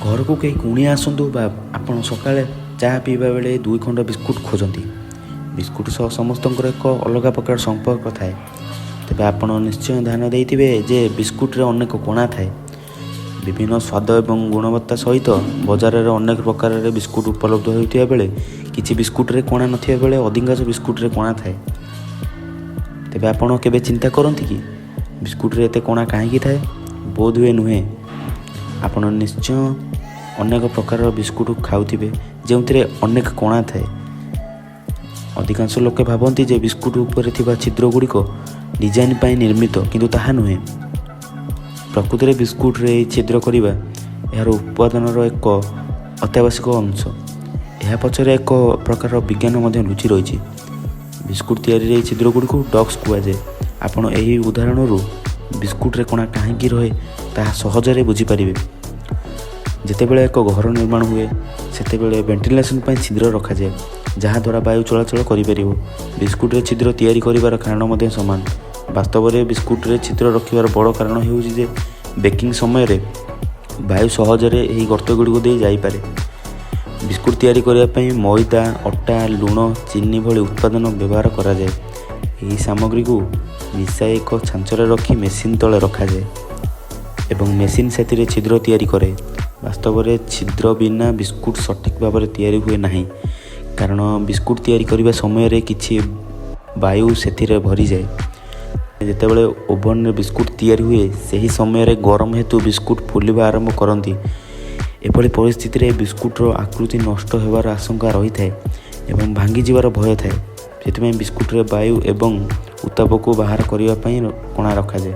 ଘରକୁ କେହି କୁଣିଆ ଆସନ୍ତୁ ବା ଆପଣ ସକାଳେ ଚା ପିଇବା ବେଳେ ଦୁଇ ଖଣ୍ଡ ବିସ୍କୁଟ୍ ଖୋଜନ୍ତି। ବିସ୍କୁଟ୍ ସହ ସମସ୍ତଙ୍କର ଏକ ଅଲଗା ପ୍ରକାର ସମ୍ପର୍କ ଥାଏ। ତେବେ ଆପଣ ନିଶ୍ଚୟ ଧ୍ୟାନ ଦେଇଥିବେ ଯେ ବିସ୍କୁଟ୍ରେ ଅନେକ କଣା ଥାଏ। ବିଭିନ୍ନ ସ୍ୱାଦ ଏବଂ ଗୁଣବତ୍ତା ସହିତ ବଜାରରେ ଅନେକ ପ୍ରକାରରେ ବିସ୍କୁଟ୍ ଉପଲବ୍ଧ ହେଉଥିବା ବେଳେ, କିଛି ବିସ୍କୁଟ୍ରେ କଣା ନଥିବା ବେଳେ ଅଧିକାଂଶ ବିସ୍କୁଟ୍ରେ କଣା ଥାଏ। ତେବେ ଆପଣ କେବେ ଚିନ୍ତା କରନ୍ତି କି, ବିସ୍କୁଟ୍ରେ ଏତେ କଣା କାହିଁକି ଥାଏ? ବୋଧହୁଏ ନୁହେଁ। ଆପଣ ନିଶ୍ଚୟ ଅନେକ ପ୍ରକାରର ବିସ୍କୁଟ୍ ଖାଉଥିବେ, ଯେଉଁଥିରେ ଅନେକ କଣା ଥାଏ। ଅଧିକାଂଶ ଲୋକେ ଭାବନ୍ତି ଯେ ବିସ୍କୁଟ୍ ଉପରେ ଥିବା ଛିଦ୍ର ଗୁଡ଼ିକ ଡିଜାଇନ୍ ପାଇଁ ନିର୍ମିତ, କିନ୍ତୁ ତାହା ନୁହେଁ। ପ୍ରକୃତରେ ବିସ୍କୁଟ୍ରେ ଏହି ଛିଦ୍ର କରିବା ଏହାର ଉତ୍ପାଦନର ଏକ ଅତ୍ୟାବଶ୍ୟକ ଅଂଶ। ଏହା ପଛରେ ଏକ ପ୍ରକାରର ବିଜ୍ଞାନ ମଧ୍ୟ ଲୁଚି ରହିଛି। ବିସ୍କୁଟ୍ ତିଆରିରେ ଏହି ଛିଦ୍ର ଗୁଡ଼ିକୁ ଡକ୍ଟସ୍ କୁହାଯାଏ। ଆପଣ ଏହି ଉଦାହରଣରୁ ବିସ୍କୁଟ୍ରେ କଣା କାହିଁକି ରହେ, ତାହା ସହଜରେ ବୁଝିପାରିବେ। ଯେତେବେଳେ ଏକ ଘର ନିର୍ମାଣ ହୁଏ, ସେତେବେଳେ ଭେଣ୍ଟିଲେସନ୍ ପାଇଁ ଛିଦ୍ର ରଖାଯାଏ, ଯାହାଦ୍ୱାରା ବାୟୁ ଚଳାଚଳ କରିପାରିବ। ବିସ୍କୁଟ୍ରେ ଛିଦ୍ର ତିଆରି କରିବାର କାରଣ ମଧ୍ୟ ସମାନ। ବାସ୍ତବରେ ବିସ୍କୁଟ୍ରେ ଛିଦ୍ର ରଖିବାର ବଡ଼ କାରଣ ହେଉଛି ଯେ ବେକିଂ ସମୟରେ ବାୟୁ ସହଜରେ ଏହି ଗର୍ତ୍ତଗୁଡ଼ିକୁ ଦେଇ ଯାଇପାରେ। ବିସ୍କୁଟ୍ ତିଆରି କରିବା ପାଇଁ ମଇଦା, ଅଟା, ଲୁଣ, ଚିନି ଭଳି ଉତ୍ପାଦନ ବ୍ୟବହାର କରାଯାଏ। ଏହି ସାମଗ୍ରୀକୁ ମିଶାଇ ଏକ ଛାଞ୍ଚରେ ରଖି ମେସିନ୍ ତଳେ ରଖାଯାଏ ଏବଂ ମେସିନ୍ ସେଥିରେ ଛିଦ୍ର ତିଆରି କରେ। ବାସ୍ତବରେ ଛିଦ୍ର ବିନା ବିସ୍କୁଟ୍ ସଠିକ୍ ଭାବରେ ତିଆରି ହୁଏ ନାହିଁ, କାରଣ ବିସ୍କୁଟ୍ ତିଆରି କରିବା ସମୟରେ କିଛି ବାୟୁ ସେଥିରେ ଭରିଯାଏ। ଯେତେବେଳେ ଓଭନରେ ବିସ୍କୁଟ୍ ତିଆରି ହୁଏ, ସେହି ସମୟରେ ଗରମ ହେତୁ ବିସ୍କୁଟ୍ ଫୁଲିବା ଆରମ୍ଭ କରନ୍ତି। ଏଭଳି ପରିସ୍ଥିତିରେ ବିସ୍କୁଟ୍ର ଆକୃତି ନଷ୍ଟ ହେବାର ଆଶଙ୍କା ରହିଥାଏ ଏବଂ ଭାଙ୍ଗିଯିବାର ଭୟ ଥାଏ। ସେଥିପାଇଁ ବିସ୍କୁଟ୍ରେ ବାୟୁ ଏବଂ ଉତ୍ତାପକୁ ବାହାର କରିବା ପାଇଁ କଣା ରଖାଯାଏ।